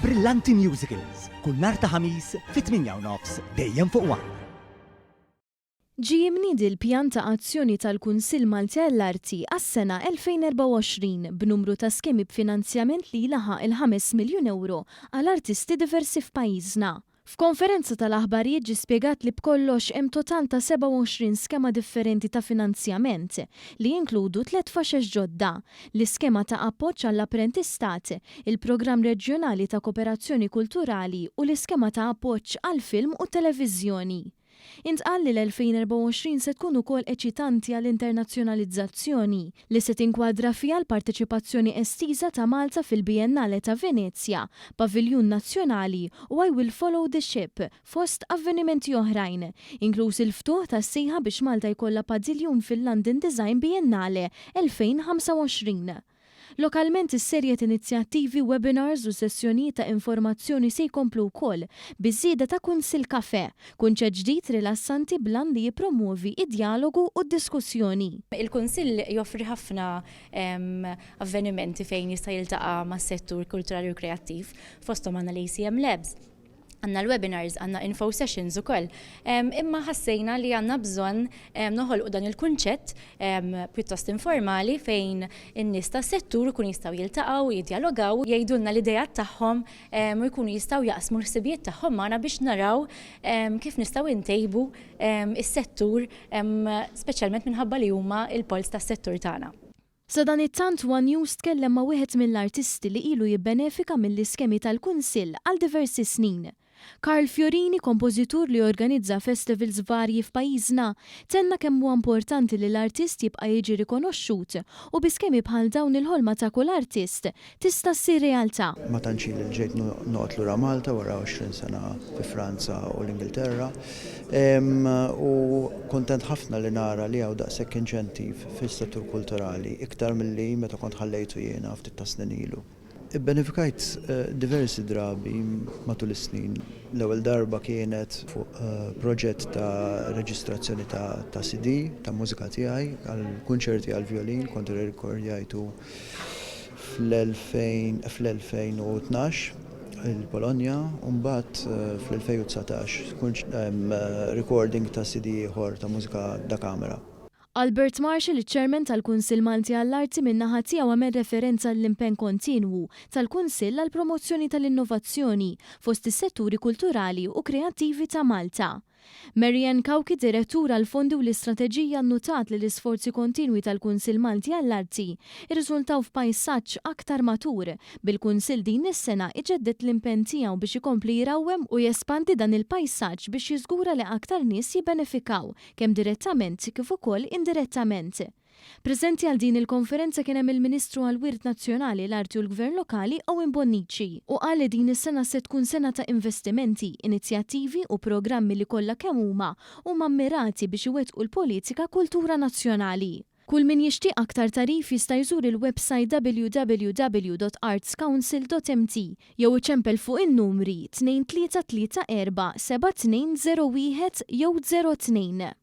Brillanti Musicals, kull nhar ta' Ħamis fit-8 u nofs dejjem fuq One. Ġie mniedi l-Pjan ta' Azzjoni tal-Kunsill Malti għall-Arti għas-sena 2024 b'numru ta' skemi b'finanzjament li jlaħħaq il-ħames miljun ewro għal artisti diversi f'pajjiżna. F'konferenza tal-aħbarijiet ġie spjegat li b'kollox hemm total ta' 27 skema differenti ta' finanzjament li jinkludu tlett faxex ġodda, l-iskema ta' appoġġ għall-apprentistat, il-programm reġjonali ta' koperazzjoni kulturali u l-iskema ta' appoġġ għall-film u t-televiżjoni. Intqal li l-2024 se tkun ukoll eċitanti għall-internazzjonalizzazzjoni, li se tinkwadra fiha l-parteċipazzjoni estiża ta' Malta fil-Biennale ta' Venezja, Paviljun Nazzjonali u I Will Follow the Ship, fost avvenimenti oħrajn, inkluż il-ftuħ tas-sejħa biex Malta jkollha padiljun fil-London Design Biennale 2025. Lokalment is-serje t'inizjattivi, webinars u sessjonijiet ta' informazzjoni se jkomplu wkoll, biż-żieda ta' Kunsill Café, kunċett ġdid rilassanti bl-għan li jippromwovi d-djalogu u d-diskussjoni. Il-Kunsill joffri ħafna avvenimenti fejn jista' jiltaqa' mas-settur kulturali u kreattiv, fosthom għandna l-ACM Labs, Għandna l-webinars, għandna info sessions ukoll. Imma ħassejna li għandna bżonn noħolqu dan il-kunċett pjuttost informali fejn in-nies tas-settur ikunu jistgħu jiltaqgħu, jiddjalogaw, jgħidulna l-ideat tagħhom u jkunu jistgħu jaqsmu l-ħsibijiet tagħhom magħna biex naraw kif nistgħu ntejbu s-settur speċjalment minħabba li huma l-polz tas-settur tagħna. Sadanittant one News tkellem ma' wieħed mill-artisti li ilu jibbenefika mill-iskemi tal-Kunsill għal diversi snin. Karl Fiorini, kompożitur li jorganizza festivals varji f'pajjiżna, tenna kemm huwa importanti li l-artist jibqa' jiġi rikonoxxut u bi skemi bħal dawn il-ħolma ta' kull artist tista' ssir realtà. Ma tantx ili li ġejt noqgħod lura Malta wara 20 sena fi Franza u l-Ingilterra. U kuntent ħafna li nara li hawn daqshekk inċentiv fis-settur kulturali, iktar milli meta kont ħallejtu jiena ftit tas-snin ilu. Ibbenefikajt diversi drabi matul is-snin. L-ewwel darba kienet fuq proġett ta' reġistrazzjoni ta' CD ta' mużika tiegħi għal kunċerti għall-vjolin, kont irrekordjajtu fl-2012 il-Polonja u mbagħad fl-2019 recording ta' CD ieħor ta' mużika da camera. Albert Marshall, iċ-Chairman tal-Kunsill Malti għall-Arti min-naħa tiegħu għamel referenza għall-impenn kontinwu tal-Kunsill għall-promozzjoni tal-innovazzjoni fost is-setturi kulturali u kreattivi ta' Malta. Mary Ann Cauchi, Direttur għall-Fondi u l-Istrateġija nnutat li l-isforzi kontinwi tal-Kunsill Malti għall-Arti rriżultaw f'pajsaġġ aktar matur, bil-Kunsill din is-sena iġedded l-impenn tiegħu biex ikompli jrawwem u jespandi dan il-pajsaġġ biex jiżgura li aktar nies jibbenefikaw kemm direttament kif ukoll indirettament. Preżenti għal din il-konferenza kien hemm il-Ministru għall-Wirt Nazzjonali, l-Arti u l-Gvern Lokali Owen Bonnici u qal li din is-sena se tkun sena ta' investimenti, inizjattivi u programmi li kollha kemm huma huma mmirati biex iwettqu l-politika kultura nazzjonali. Kull min jixtieq aktar tagħrif jista' jżur il-websajt www.artscouncil.mt jew iċempel fuq in-numri 2334 7201 jew 02.